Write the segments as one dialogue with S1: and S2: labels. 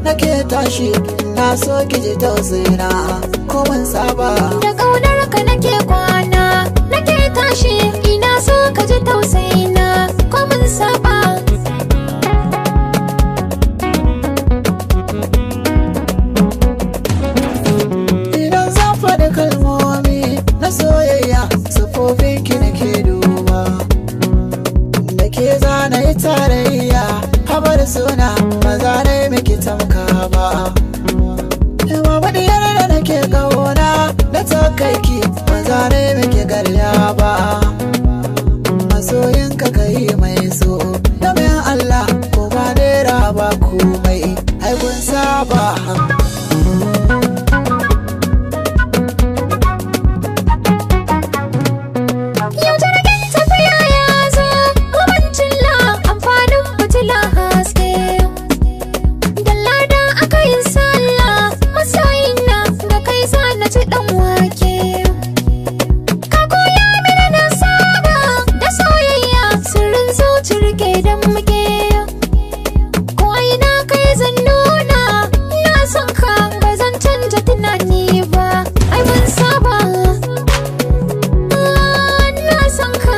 S1: Nake tashi, na so ki ji tausayina, ko mun saba.
S2: Da ƙaunar ka nake kwana, nake tashi, ina so ka ji tausayina, ko mun saba.
S1: Idan zan faɗi kalmomi na soyayya, sufofin ki nake duba. Da ke zana yi tarayya, habar suna ba za na yi miki tamka ba. Babu diyar da nake ƙauna na takaiki, ba za na yi miki garya ba. Masoyinka ka yi mai so, domin Allah ko ba naira ba komai, ai kun saba.
S2: Yau jirgin tafiya ya zo, mabancin la amfanin fitila haske. Da lada aka yi sallah, masoyina da kai za na ci ɗan wake. Ka koya mini na saba da soyayya, sirrin zuci rike don muke. Ko ina kai zan nuna, na son ka ba zan canja tunani ba, ai mun saba. Ah, na son ka.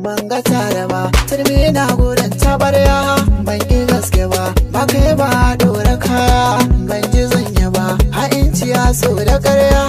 S1: Ban ga tare ba, turmi na gurin tabarya. Ban ƙi gaske ba, ba kai ba dora kaya. Ban ji zanya ba, ha'inci ya so da ƙarya.